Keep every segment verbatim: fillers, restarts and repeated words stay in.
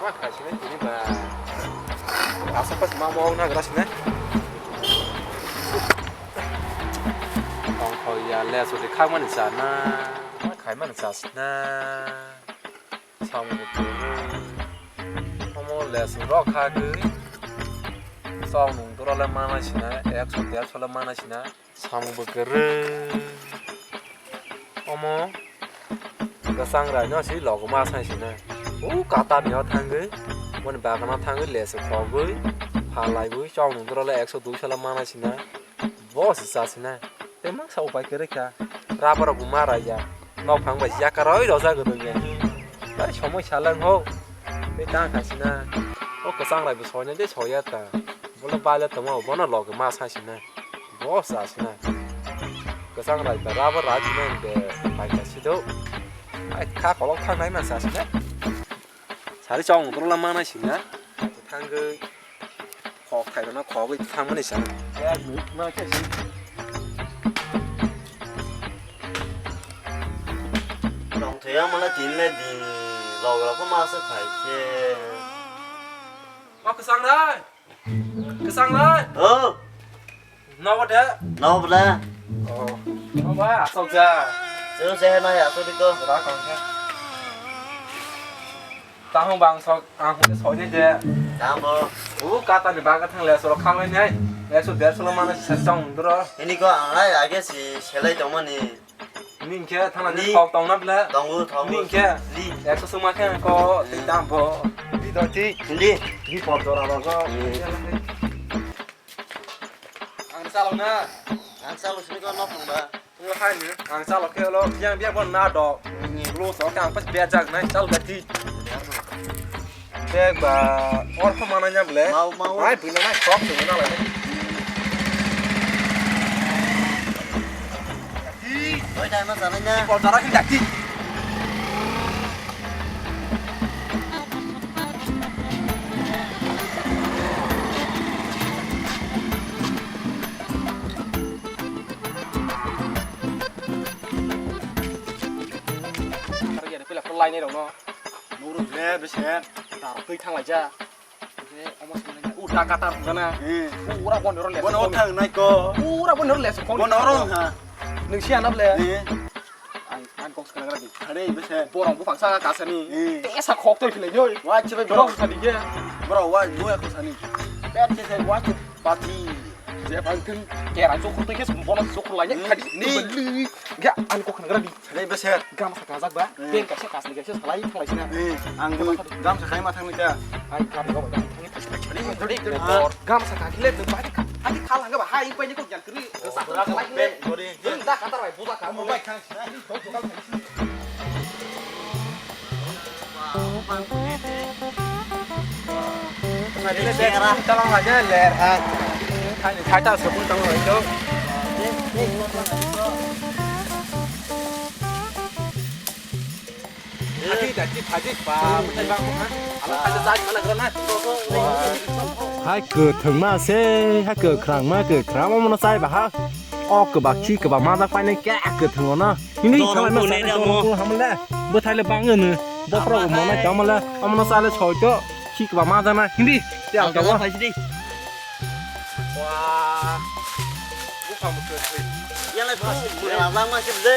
Khaisine tini ba. Asa pas ma mo na gra sine. Tong khoi ya le su de khang mani sa na. Khai mani sa sina. Samung bo kwrwi. Omo le su rok kha gwi. Chong nung doro le mana sina, ekso derso le mana sina. Samung bo kwrwi. Omo kwchang rai no si logo ma sai sina. U kata ni o thangwi. Boni bagana thangwi le su khogwi. Phalai gwi chong nung doro le ekso duiso le mana sina. Bo se cha sinai. Tei mangsa upai kwrwi kha. Rubber rok bo ma raiya. Nok phang bai yakaroi rojak rwngya. Tai somoi salang ho. Tei tang kha sina. O kwchang rai bo soinai tei soiya ta. Bole bale tongma bono loge ma sa sina. Bo cha sina. Kwchang rai ba rubber rai sina de pai kha sido. Ai kha kolok thang nai ma cha sina. Sari chong tong la mana sina. Thangwi. Khok thai rwna khogwi thangmani sana. Yak nuk ma khe si. Tong thaya mana tin le din. Log log ma se phai khe. Ma kwchang nai. Kwchang nai. Oh. Nobo de. Nobo le. Oh. Nobo asok ja. Chero se na ya so diko. Ra kong khe. Tahung bang sok, ang hwnwi soi nai de. Tamo. U kata ni baga thang le soro khang nai nai. Ekso derso lo mana sa chong duro. Ini ko ang lai age si selai tongmani. Ning khe thang ni khok tong na ble. Tongu, tongu. Ning khe. Li. Ekso suma khe ko tei dam bo. Li do ti. Li. Li por jora rogo. Ang chalok na. Ang chalok sini ko nok nang ba. Ang chalok khe lo biang biang bo na do. Lo so khe ang pas bejak nai chalok gati. Beg ba or kho mana nya ble. Mau, mau. Ai bini nai sok tu na lai. Oi dai ma sana nya. Por jara khe gati. Pila pura lainai rokno. Nuru le bese daro twi thang laija. Omo sini u daka tar gana. Pura bon ro le. Bon o thang nai ko. Pura bon ro le so kon. Bon ro ha. Nung si anap le. Ang, ang kok sakna gra di. Are bese. Borong buphang saka kasani. Eh. Tesa khok toi philai noi. Wa chibai borong sani ke. Borong wa buya khosani. Pet ke sai wa chip pati. Je bang thung kera jok khok toi ke bono jok lai ni. Khadi ni. Ga ang kok sakna gra di. Are bese. Gam sakajak ba. Eh. Pen kaisa kasni kaisa salai thalai sina. Eh, ang gamsa kai ma thangni ka. Ai kam go ba thangni. Gam saka khile to ba. Ani khala ga ba hai pai ni ko jan kri. Sa to salai khile. Ring da katar bai buba ka mo bai khang. Talang aja ler ha. Thani thata sepul talang itu. Hai kwthwngma se, hai kwkhrangma, kwkhrang omono chai ba ha. O kwbak khi kwbak majak painai khe kwthwngo no. Hindi dorong thalai ma tune chai ramo. Dorong hamle. Bwthai le bang no. Bokhorok omono tamo le. Omono chale soi to. Khi kwbak majak na. Hindi. Te ang tawa. Wah. Buphang bwswk thwi. Yalai bwswk bwrwi rajak ma se bwle.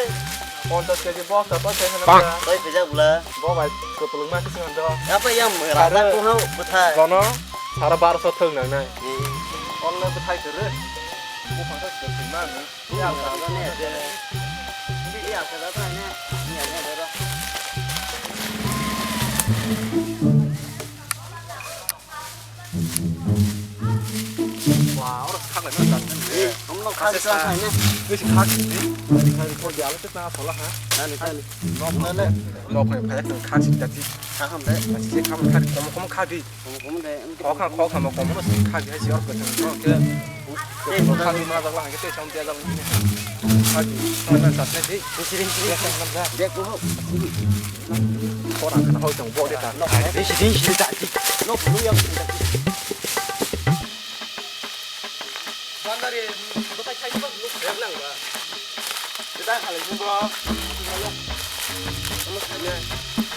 Ponchash kg bosta to se hwnwi bwle. Tei pijak bwle. Bo bai kwplwng ma se hwnwi do. Apa yang bwrwi rajak tong hao bwthai. Jono sara barosho thwng nang nai. Hmm. Onle bwthai kwrwi. Buphang to se thwi ma hwnwi. Yang rajak ne de. Yang rajak ne. Yang ne de. Wah, oro khak lai ma dan. Eh, omno khak sa khai ne. Besi khak ni. Khak ni ko jalo te na phola ha. Nani, nani. Nok, nok, nok khai phai khak si dati. Khak ham de. Basi khak khak kom kom khak di. Kom kom de. Khak khak khak kom kom no si khak di hai si or ko thang no ke. Khak di ma jalo ha ke te sam te jalo. Khak di. Khak na sa te di. Siri, siri. Dek ko. Khorang khana hoi tong bo de ta. Nok hai. Dei si, dei si, dei ta. Nok lu yang. Bandari, bukai khai ba lu yang nang ba. Kita kali ni bro. Kamu sini.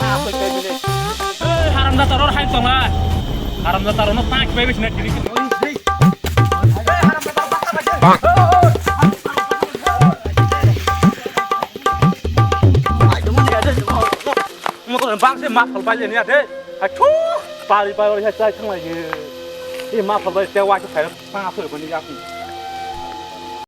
Ei, haramjada ror hai tonglai. Haramjada ror no tak bai bai sina tini. Mo ko bang se ma phal bai le ni ade. Ha chu. Pari pari hai chai thang lai ge. Ei ma phal bai te wa chu khai pa so ko ni ya.